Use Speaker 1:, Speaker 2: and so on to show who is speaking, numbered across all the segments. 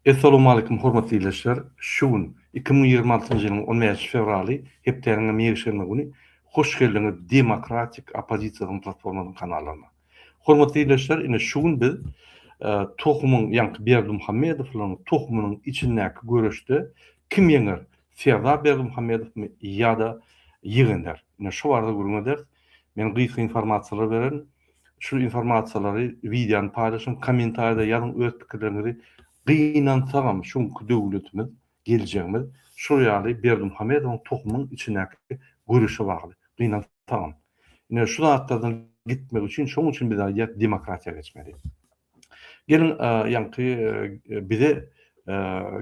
Speaker 1: Essalowmalikim hormatly ildeşler! Şu gün, 2026-njy ýylyň on bäşinji fewraly, hepdäniňem ýekşenbe güni hoş geldiňiz Demokratik oppozisiýasynyň platformasynyň kanallaryna. Hormatly ildeşler, ine şu gün biz tohumyň, ýaňky Berdimuhamedowlaryň tohumynyň içindäki göreşde kim ýeňer, Serdar Berdimuhamedowmy ýa-da ýegenler? Ine şu barada gürrüň ederis. Men gysga informasiýalar bererin. Şu informasiýalary wideony paýlaşyň, kommentariýada ýazyň öz pikirleriňizi. Gynansagam şu günki döwletimiz, geljegimiz şul ýaly Berdimuhamedowyň tohumyň içindäki göreşe bagly. Gynansagam. Ine şu zatlardan gitmek üçin şoň üçin biz aýdýas demokratiýa geçmeli. Geliň ýaňky bize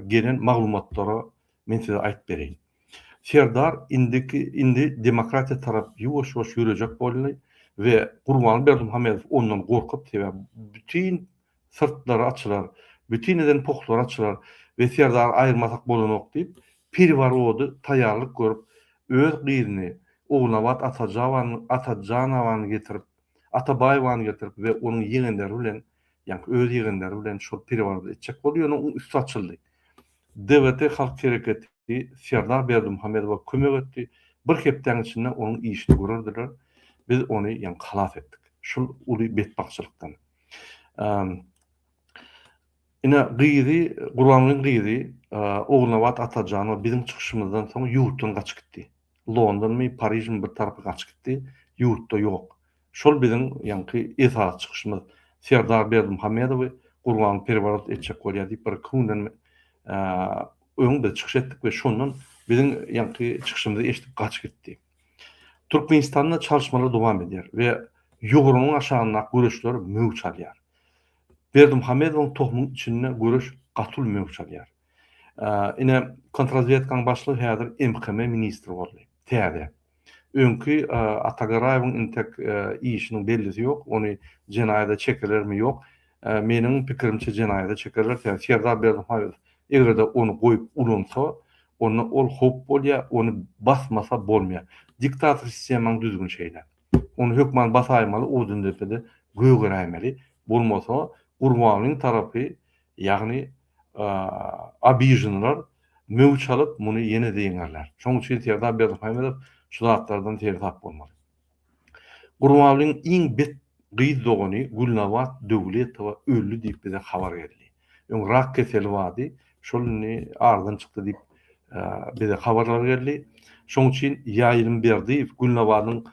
Speaker 1: gelen maglumatlara men size aýyp bereýin. Serdar indiki indi demokratiýa tarap ýuwaş-ýuwaş ýörejek boldy we Gurbanguly Berdimuhamedow ondan gorkup, sebäbi bütin syrtlary açylar, bütin eden pohlary açylar we Serdary aýyrmasak bolanok diýip, pereworody taýýarlyk görüp, öz gyzyny Ogulnabat Atajawany Atajanowany getirip, Atabaýewany getirip we onuň ýegenleri bilen, ýaňky öz ýegenleri bilen şol pereworody etjek boldy, ýöne onuň üsti açyldy. DWT Halk Hereketi Serdar Berdimuhamedowa kömek etdi. Bir hepdäň içinde onuň işini görerdiler. Biz ony ýaňky halas etdik. Şul uly betbagtçylykdan. Ine gyzy, Gurbangulyň gyzy Ogulnabat Atajanowa biziň çykyşymyzdan soň ýurtdan gaçyp gitdi. Londonmy, Parižmi bir tarapa gaçyp gitdi. Ýurtda ýok. Şol biziň ýaňky esasy çykyşymyz. Serdar Berdimuhamedowy Gurbanguly pereworot etjek bolýar diýip bir-iki günden öň biz çykyş etdik we şondan biziň ýaňky çykyşymyzy eşidip gaçyp gitdi. Türkmenistanda çalyşmalar dowam edýär we ýogranyň aşagyndaky göreşler möwç alýar. Berdimuhamedowyň tohumyň içinde göreş gaty uly möwç alýar. Ine, kontrazwedkaň başlygy häzir MHM ministri boldy. Täze. Öňki Ata Garaýewiň intek işiniň bellisi ýok. Ony jenaýada çekerlermi ýok. Meniň pikirimçe jenaýada çekerler. Sebäbi Serdar Berdimuhamedow eger-de ony goýup ulansa, onda ol howp bolýar, ony basmasa bolmaýar. Diktator sistemanyň düzgüni şeýle. Ony hökman basaýmaly, Odundepede gögeräýmeli. Bolmasa Gurbangulyň tarapy, ýagny Obiženler möwç alyp, muny ýene-de ýeňerler. Şonuň üçin Serdar Berdimuhamedow şu zatlardan seresap bolmaly. Gurbangulyň iň bet gyz dogany Gülnabat Döwletowa öldi diýip bize habar geldi. Öň rak keseli bardy, şol indi aradan çykdy diýip bize habarlar geldi. Şonuň üçin Ýaýlym Berdiýew Gülnabadyň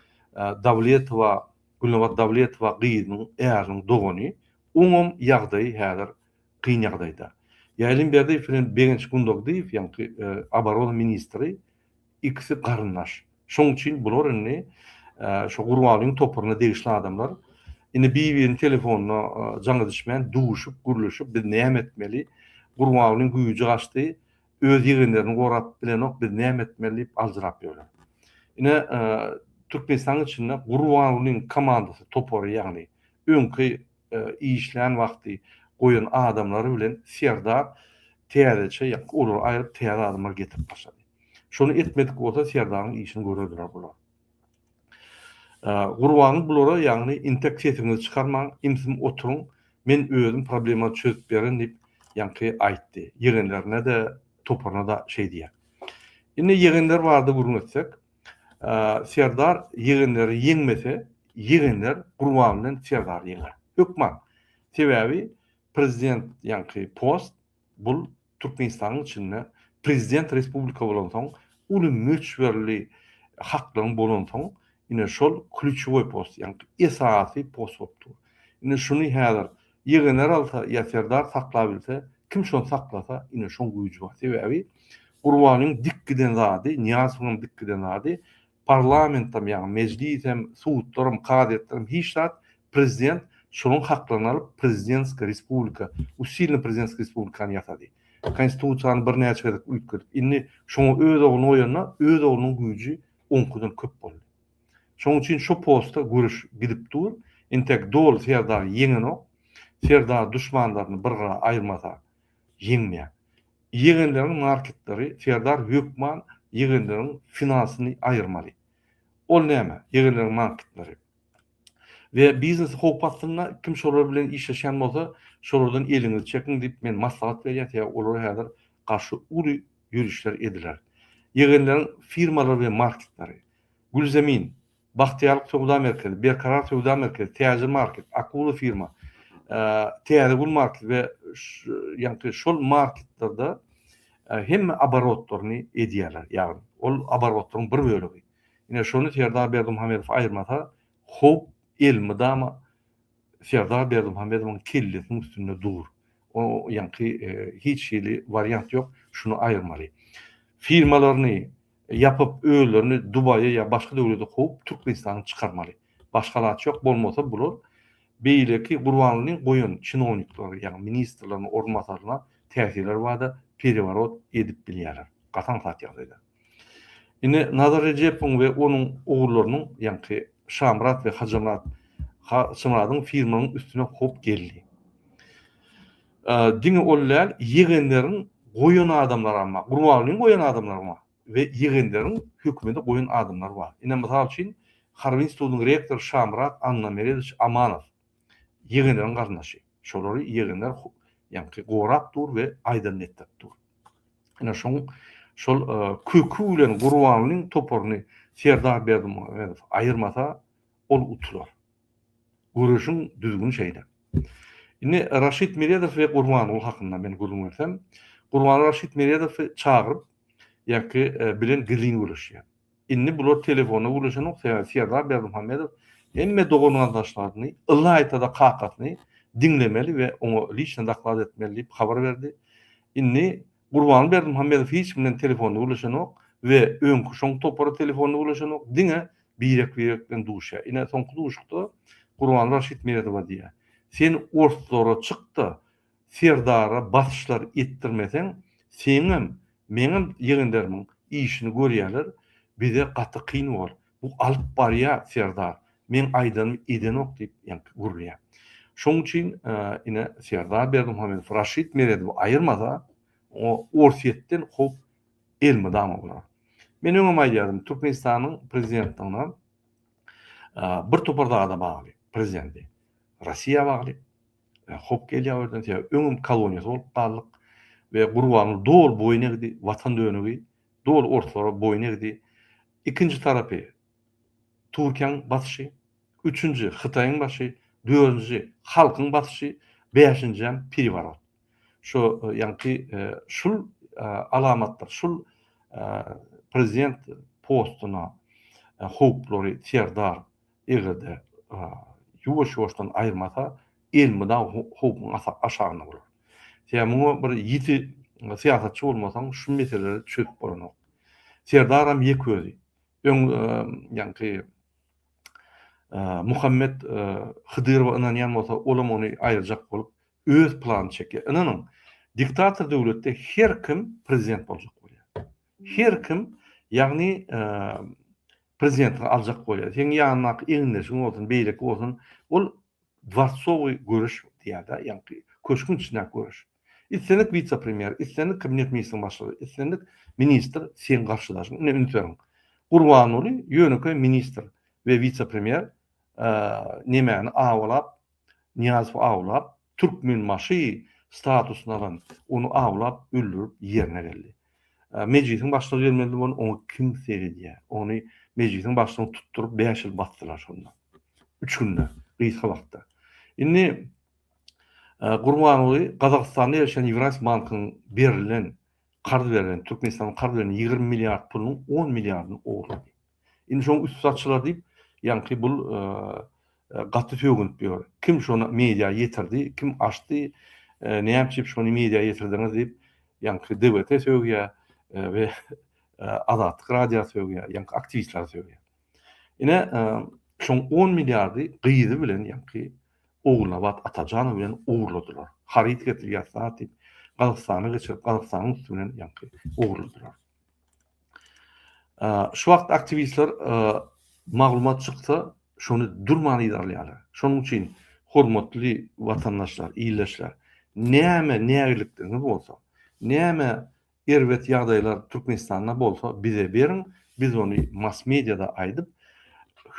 Speaker 1: Dawletowa, Gülnabat Dawletowa gyzynyň äriniň dogany, oňam ýagdaýy häzir kyn ýagdaýda. Ýaýlym Berdiýew bilen Begenç Gundogdyýew, ýaňky oborona ministri ikisi garyndaş. Şoň üçin bular indi şo Gurbangulyň toparyna degişli adamlar. Indi bir-birini telefonda jaň edişmän duşup, gürleşip biz näme etmeli? Gurbangulyň güýji gaçdy, öz ýegenlerini gorap bilenok, biz näme etmeli diýip aljyrap ýörler. Ine, Türkmenistanyň içinde Gurbangulyň komandasy, topary ýagny öňki işlän wagty goýan adamlary bilen Serdar täzeçe ýa olary aýryp täze adamlar getirip başlady. Şony etmedik bolsa Serdaryň işini görerdiler bular. Gurbanyň bulara ýagny intek sesiňizi çykarmaň, imsim oturyň, men özüm problemany çözüp berin diýip ýaňky aýtdy. Ýegenlerine-de, toparyna-da şeý diýýär. Indi ýegenler barada gürrüň etsek, Serdar ýegenleri ýeňmese, ýegenler Gurban bilen Serdary ýeňer. Hökman. Sebäbi prezident ýaňky post bul Türkmenistanyň içinde prezident respublika bolansoň uly möçberli haklaryň bolansoň ine şol klýuçewoý post ýaňky esasy post bolup dur. Ine şuny häzir Ýegener alsa ýa Serdar saklabilse, kim şony saklasa, ine şoň güýji bar. Sebäbi Gurbanyň dik giden zady, Nyýazowyňam dik giden zady, parlamentam, ýagny mejlisem, sudlaram, kazyýetlerem hiç zat prezident şolaň haklaryny alyp prezidentskiý respublika, usilnyý prezidentskiý respublikany ýasady. Konstitusiýany birnäçe gezek üýtgedip. Indi şoňa öz ogluny goýanda öz oglunyň güýji oňkudan köp boldy. Şonuň üçin şo posta göreş gidip dur. Entek doly Serdary ýeňenok. Serdar duşmanlaryny bir gyra aýyrmasa ýeňmeýär. Ýegenleriň marketleri Serdar hökman ýegenleriň finansyny aýyrmaly. Ol näme? Ýegenleriň marketleri. We biznes howp astynda, kim şolar bilen işleşýän bolsa, şolardan eliňizi çekiň diýip men maslahat berýän, sebäbi olara häzir garşy uly ýörişler ediler. Ýegenleriň firmalary we marketleri. Gülzemin, Bagtyýarlyk söwda merkezi, Berkarar söwda merkezi, Täjir market, Akula firma, Täzegül market we ýaňky şol marketlerde hemme oborotlaryny edýärler. Ýagny ol oborotlaryň bir bölegi. Ine şony Serdar Berdimuhamedow aýyrmasa, howp elmydama Serdar Berdimuhamedowyň kellesiniň üstünde dur. O ýaňky hiç hili wariant ýok, şuny aýyrmaly. Firmalaryny ýapyp özlerini Dubaýa ýa başga döwlete kowup Türkmenistany çykarmaly. Başga alaç ýok bolmasa bular beýleki Gurbangulynyň goýan çinownikleri ýagny ministrleriniň orunbasarlaryna täsirleri barada pereworot edip bilýärler. Gaty aňsat ýagdaýda. Indi Nazar Rejepowyň we onuň ogullarynyň ýaňky Şamyrat we Hajymyrat Haçymyradyň firmalarynyň üstüne howp geldi. Diňe ol däl, ýegenleriň goýan adamlaram bar. Gurbangulynyň goýan adamlary bar we ýegenleriň hökümete goýan adamlary bar. Ine, mysal üçin, Harby institutynyň rektory Şamyrat Annameredowiç Amanow ýegenleriň garyndaşy. Şolary ýegenler ýaňky gorap dur we aýdanyny etdirip dur. Ine, şoň şol köki bilen Gurbangulynyň toparyny Serdar Berdimuhamedow aýyrmasa, ol utular. Göreşiň düzgüni şeýle. Indi Raşid Meredow we Gurbanguly hakynda men gürrüň bersem, Gurbanguly Raşid Meredowy çagyryp, ýa-ki bilen gizlin gürleşýär. Indi bular telefonda gürleşenok, sebäbi Serdar Berdimuhamedow hemme dogan-garyndaşlaryny, ylaýta-da kakasyny diňlemeli we oňa liçno doklad etmeli diýip habar berdi. Indi Gurbanguly Berdimuhamedow hiç kim bilen telefonda gürleşenok we öňki şoň topary telefonda gürleşenok, diňe birek-birek bilen duşýar. Ine, soňky duşukda Gurbanguly Raşid Meredowa diýýär, Sen orslara çyk-da, Serdara basyşlar etdirmeseň, seňem, meňem ýegenlerimiň işini görýärler, bize gaty kyn bor. Bu alyp barýar Serdar, meň aýdanymy edenok diýip, ýaňky gürleýär. Şoň üçin, ine, Serdar Berdimuhamedow Raşid Meredowy aýyrmasa, oňa Orsýetden howp elmydama bolar. Men öňem aýdýardym, Türkmenistanyň prezidentligine bir topar zada bagly prezidenti. Russiýa bagly. Howp gelýär o ýerden, sebäbi öňem koloniýasy bolup galdyk we Gurbanguly doly boýun egdi, watan dönügi doly orslara boýun egdi. Ikinji tarapy Türkiýäň basyşy, üçünji Hytaýyň başy, dördünji halkyň basyşy, bäşinjem pereworot. Şu ýaňky şul alamatlar, şul prezident postuna howplary Serdar eger-de ýuwaş-ýuwaşdan aýyrmasa, elmydama howpuň aşagynda bolar. Sebäbi muňa bir ýiti syýasatçy bolmasaň, şu meseleleri çözüp bolanok. Serdaram ýek özi. Öň ýaňky Muhammet Hydyrowa ynanýan bolsa, olam ony aýyrjak bolup, öz planyny çekýär. Ynanyň, diktator döwletde her kim prezident boljak bolýar. Her kim, ýagny prezidentligi aljak bolýar. Seň ýanyndaky egindeşiň bolsun, beýleki bolsun, ol dworcowy göreş diýýär-de, ýagny köşgüň içindäki göreş. Islendik wise-premýer, islendik kabinet ministriniň başlygy, islendik ministr seň garşydaşyň. Ine üns beriň. Gurbanguly ýönekeý ministr we wise-premýer nemäni awlap, Nyýazowy awlap, Türkmenbaşy statusyny alan, ony awlap, öldürip ýerine geldi. Mejlisiň başlygy gelmeli bolan oňa kim seredýär? Ony Mejlisiň başlygyny tutduryp 5 ýyl basdylar şonda. 3 günde, gysga wagtda. Indi Gurbanguly Gazagystanda ýerleşen Ýewraziýa bankynyň berilen, karz berlen, Türkmenistanyň karz beren 20 milliard pulunyň 10 milliardyny ogurlady. Indi şoň üsti açylar diýip, ýaňky bul gaty sögünip ýör. Kim şony media ýetirdi, kim açdy, näme üçin şony media ýetirdiňiz diýip, ýaňky DWT sögýär we Azatlyk radiosy sögýär, ýaňky aktiwistler sögýär. Ine, şoň 10 milliardy gyzy bilen ýaňky Ogulnabat Atajanowa bilen ogurladylar. Haryt getirýär zat diýip, Gazagystana geçirip, Gazagystanyň üsti bilen ýaňky ogurladylar. Şu wagt aktiwistler maglumat çyksa, şony durman yzarlaýarlar. Şonuň üçin hormatly watandaşlar, ildeşler, näme nägilikligiňiz bolsa, näme erbet ýagdaýlar Türkmenistanda bolsa bize beriň, biz ony mass mediada aýdyp,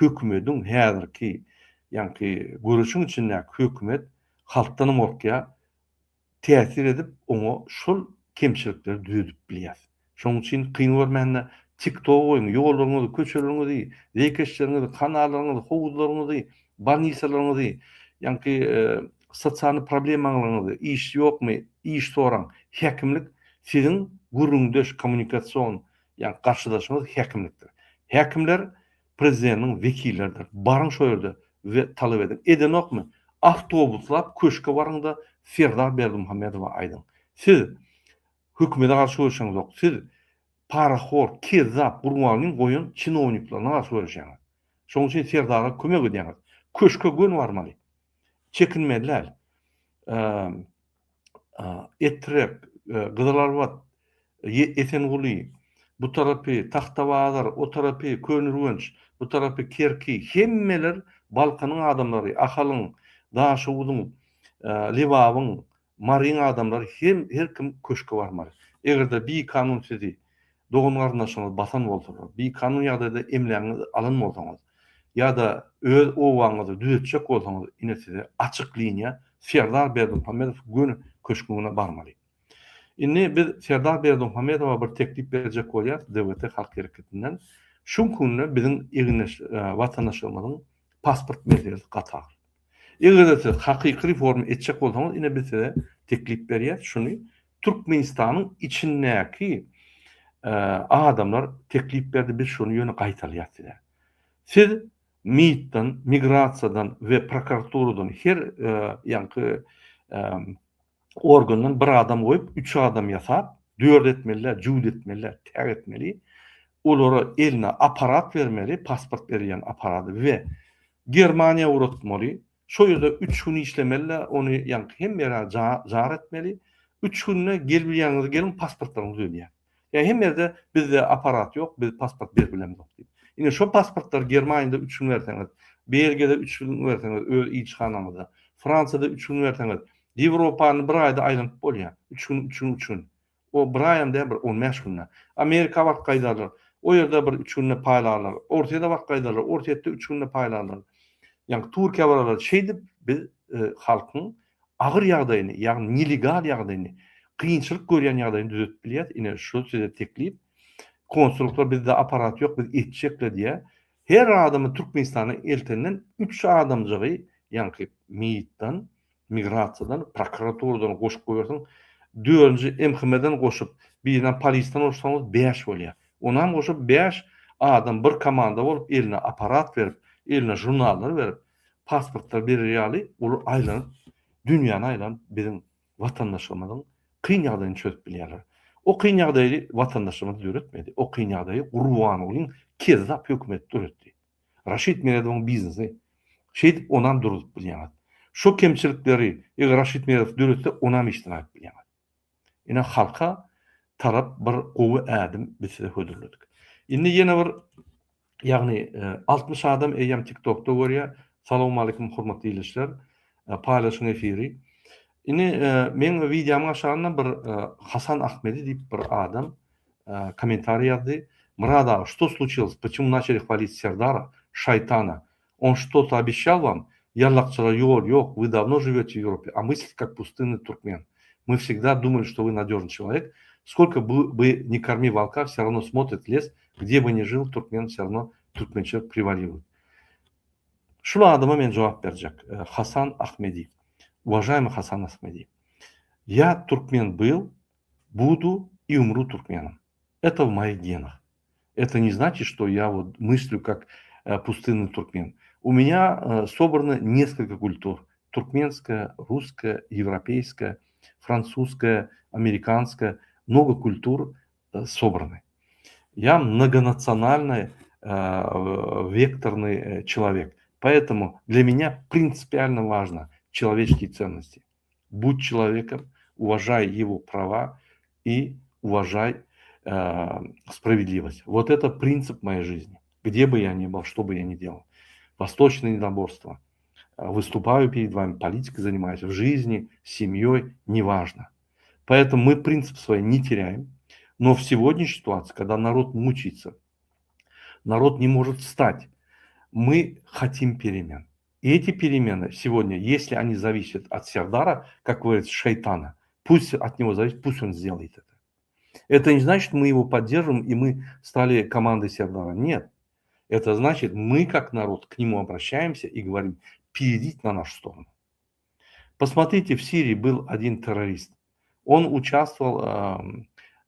Speaker 1: hökümediň häzirki. ýaňky göreşiň içindäki hökümet halkdanam gorkýar, täsir edip oňa şol kemçilikleri düzedip bilýäs. Şonuň üçin kyn görmände TikTok goýuň, ýollaryňyzy, köçeleriňizi, zeýkeşleriňizi, kanallaryňyzy, howuzlaryňyzy, bolnisalaryňyzy, ýaňky sosialny problemaňlaryňyzy, iş ýokmy, iş soraň. Häkimlik siziň gürrüňdeş, kommunikasion, ýaňky garşydaşyňyz häkimlikdir. Häkimler prezidentiň wekilleridir. Baryň şo ýerde we talap ediň. Edenokmy? Awtobuslap köşke baryňda Serdar Berdimuhamedowa aýdyň. Siz hökümete garşy göreşeňizok. Siz parahor, kezzap Gurbangulyň goýan çinowniklerine garşy göreşýäňiz. Şonuň üçin Serdara kömek edýäňiz. Köşke göni barmaly. Çekinmeli däl. Etrek, Gyzylarbat, Esenguly, bu tarapy Tagtabazar, o tarapy Köneürgenç, bu tarapy Kerki, hemmeler Balkanyň adamlary, Ahalyň, Daşoguzyň, Lebabyň, Maryň adamlary hem her kim köşke barmaly. Eger-de bikanun sizi dogan-garyndaşyňyz basan bolsalar, bikanun ýagdaýda emlägiňizi alan bolsaňyz ýa-da öz obaňyzy düzetjek bolsaňyz, ine size açyk liniýa Serdar Berdimuhamedow göni köşgüne barmaly. Indi biz Serdar Berdimuhamedowa bir teklip berjek bolýas DWT Halk Hereketinden. Şu günde biziň egindeş watandaşlarymyzyň pasport meselesi gaty agyr. Eger-de siz hakyky reforma etjek bolsaňyz, ine biz size teklip berýäs, şuny Türkmenistanyň içindäki adamlar teklip berdi, biz şony ýöne gaýtalaýas size. Siz MIT-den, migrasiýadan we prokuraturadan her ýaňky organdan bir adam goýup, üç adam ýasap, dört etmeli-dä, jübüt etmeli-dä, täk etmeli. Olara eline apparat bermeli, pasport berilýän apparady we Germaniýa ugratmaly. Şo ýerde üç gün işlemeli-de, ony ýaňky hemme ýere jar etmeli. Üç günde gelibilýäniňiz geliň, pasportlaryňyz düzelýär. Ýa hemme ýerde bizde apparat ýok, biz pasport berip bilemzok diýip. Ine şo pasportlary Germaniýada üç gün berseňiz, Belgiýada üç gün berseňiz öz ilçihanaňyzda, Fransiýada üç gün berseňiz, Ýewropany bir aýda aýlanyp bolýar. Üç gün, üç gün, üç gün. O bir aýam däl bir 15 günde. Amerika baryp gaýdarlar. O ýerde bir üç günde paýlarlar. Orsýete baryp gaýdarlar. Orsýetde üç günde paýlarlar. Ýagny Türkiýä bararlar. Şeýdip biz e, halkyň agyr ýagdaýyny, ýagny nelegal ýagdaýyny, kynçylyk görýän ýagdaýyny düzetip bilýäris. Ine şu size teklip. Konsullyklar bizde apparat ýok, biz etjekle diýýär. Her adamy Türkmenistana eltenden 3 adamjygy, ýaňky MIT-den, migrasiýadan, prokuraturadan goşup goýarsyň, dördünji MHM-den goşup, birinem polisden goşsaňyz bäş bolýar. Onam goşup bäş adam bir komanda bolup eline apparat berip, eline žurnallar berip, pasportlar berer ýaly olar aýlanyp, dünýäni aýlanyp biziň watandaşlarymyzyň kyn ýagdaýyny çözüp bilýärler. O kyn ýagdaýy watandaşlarymyz döretmedi. O kyn ýagdaýy Gurbangulyň kezzap hökümeti döretdi. Raşid Meredowyň biznesi. Şeýdip onam durzup bilýäňiz. Şo kemçilikleri eger Raşid Meredow döretse onam işden aýyp bilýäňiz. Ine halka tarap bir gowy ädim biz size hödürledik. Indi ýene bir ýagny 60 adam eýýäm TikTokda görýär. Salowmalikim hormatly ildeşler. Paýlaşyň efiri. Indi meň wideomyň aşagynda bir Hasan Ahmedi diýip bir adam kommentariý ýazdy. Myrat aga, что случилось? Почему начали хвалить Serdara, şaýtana? On что-то обещал вам? Ýallakçylara ýol ýok, вы давно живете в Европе, а мыслите как пустынный туркмен. Мы всегда думали, что вы надежный человек. Сколько бы бы ни корми волка, все равно смотрит в лес, где бы ни жил туркмен, все равно türkmençilik prewaliruет. Şul adama men jogap berjek. Hasan Ahmedi. Уважаемый Hasan Ahmedi. Я туркмен был, буду и умру туркменом. Это в моих генах. Это не значит, что я вот мыслю как э, пустынный туркмен. У меня э, собрано несколько культур. Туркменская, русская, европейская, французская, американская. Много культур э, собраны. Я многонациональный, векторный человек. Поэтому для меня принципиально важно человеческие ценности. Будь человеком, уважай его права и уважай э, справедливость. Вот это принцип моей жизни. Где бы я ни был, что бы я ни делал. Восточное единоборство. Выступаю перед вами, политикой занимаюсь, в жизни, с семьей, неважно. Поэтому мы принцип свой не теряем. Но в сегодняшней ситуации, когда народ мучается, народ не может встать, мы хотим перемен. Эти перемены сегодня, если они зависят от Сердара, как говорится, шайтана, пусть от него зависит, пусть он сделает это. Это не значит, мы его поддержим и мы стали командой Сердара. Нет. Это значит, мы как народ к нему обращаемся и говорим, перейдите на нашу сторону. Посмотрите, в Сирии был один террорист. Он участвовал э,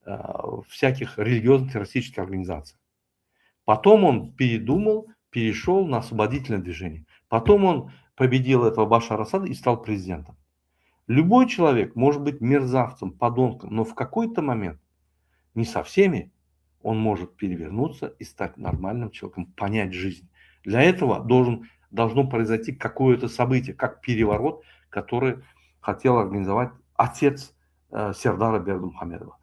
Speaker 1: э, в всяких религиозных террористических организациях. Потом он передумал, перешел на освободительное движение. Потом он победил этого Башара Асада и стал президентом. Любой человек может быть мерзавцем, подонком, но в какой-то момент, не со всеми, он может перевернуться и стать нормальным человеком, понять жизнь. Для этого должен, должно произойти какое-то событие, как переворот, который хотел организовать отец э, Сердара Бердымухамедова.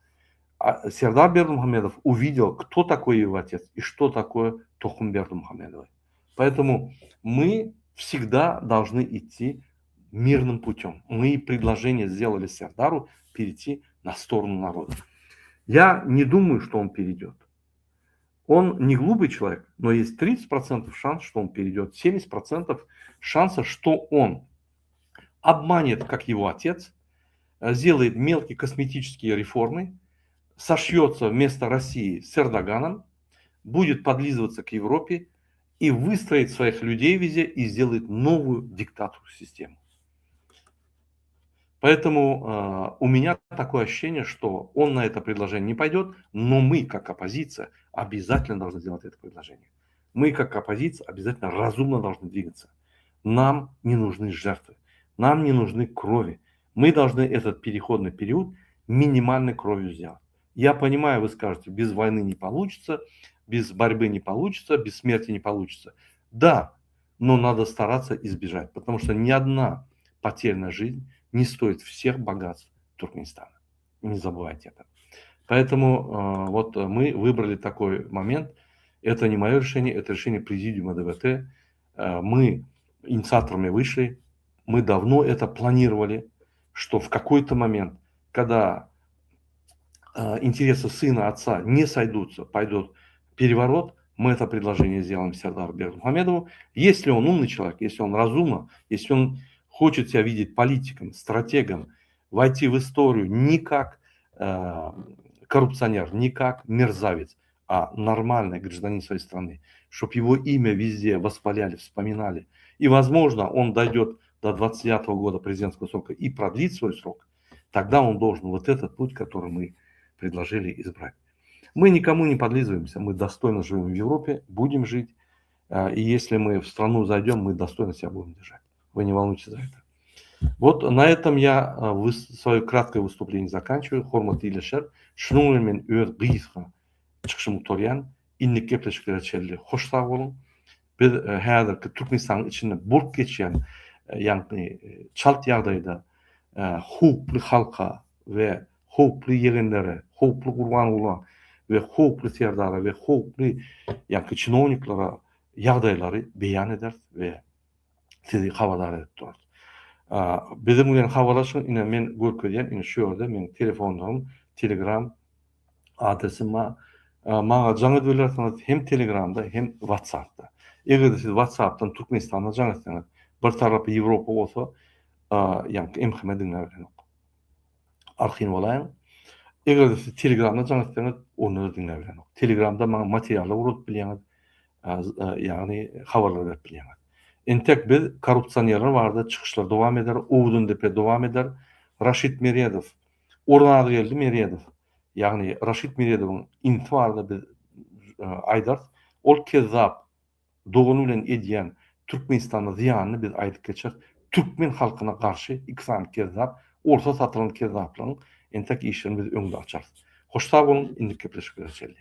Speaker 1: А Сердар Бердымухамедов увидел, кто такой его отец и что такое Тохум Бердымухамедова. Поэтому мы всегда должны идти мирным путем. Мы предложение сделали Сердару перейти на сторону народа. Я не думаю, что он перейдет. Он не глупый человек, но есть 30% шанс, что он перейдет, 70% шанса, что он обманет, как его отец, сделает мелкие косметические реформы, сошьется вместо России с Эрдоганом, будет подлизываться к Европе и выстроит своих людей везде и сделает новую диктаторскую систему. Поэтому э, у меня такое ощущение, что он на это предложение не пойдет, но мы, как оппозиция, обязательно должны сделать это предложение. Мы, как оппозиция, обязательно разумно должны двигаться. Нам не нужны жертвы, нам не нужны крови. Мы должны этот переходный период минимальной кровью сделать. Я понимаю, вы скажете, без войны не получится, без борьбы не получится, без смерти не получится. Да, но надо стараться избежать, потому что ни одна потерянная жизнь не стоит всех богатств Туркменистана. Не забывайте это. Поэтому э, вот мы выбрали такой момент. Это не мое решение, это решение президиума ДВТ. Э, мы инициаторами вышли, мы давно это планировали, что в какой-то момент, когда э, интересы сына отца не сойдутся, пойдет переворот, мы это предложение сделаем Сердару Бердымухамедову. Если он умный человек, если он разумно, если он хочет себя видеть политиком, стратегом, войти в историю не как э, коррупционер, не как мерзавец, а нормальный гражданин своей страны, чтобы его имя везде восхваляли, вспоминали. И, возможно, он дойдет до 29 года президентского срока и продлит свой срок, тогда он должен вот этот путь, который мы предложили, избрать. Мы никому не подлизываемся, мы достойно живем в Европе, будем жить. Э, и если мы в страну зайдем, мы достойно себя будем держать. Вы не волнуйтесь за это. Вот на этом я э, свое краткое выступление заканчиваю. Hormatly ildeşler, şunuň bilen men öz gysga çykyşymy gutarýan. Indiki gepleşiklere çenli hoş sag boluň. Biz e, häzirki Türkmenistanyň içinde bolup geçýän, e, ýagny çalt ýagdaýda howply halka we howply ýegenlere, howply Gurbangulla we howply Serdara we howply ýaňky çinowniklere ýagdaýlary beýan ederis we sizi habardar edip durarys. Biziň bilen habarlaşyň, ine men görkezýän, ine şu ýerde meniň telefonlarym, Telegram adresim bar. Maňa jaň edip bilersiňiz hem Telegramda, hem WhatsAppda. Eger-de siz WhatsAppdan Türkmenistanda jaň etseňiz, bir tarapy Ýewropa bolsa, ýaňky MHM diňläp bilenok. Arkaýyn bolaýyň. Eger-de siz Telegramda jaň etseňiz, onda-da diňläp bilenok. Telegramda maňa materiallar ugradyp bilýäňiz, ýagny habarlar berip bilýäňiz. Entek biz korrupsionerler barada çykyşlar dowam eder, Owudandepe dowam eder. Raşid Meredow, Orazgeldi Meredow, ýagny Raşid Meredowyň inisi barada biz aýdarys. Ol kezzap, dogany bilen edýän Türkmenistana zyýanyny biz aýdyp geçeris. Türkmen halkyna garşy iki sany kezzap, orsa satylan kezzaplaryň entek işlerini biz öňde açarys. Hoş sag boluň, indiki gepleşiklere çenli.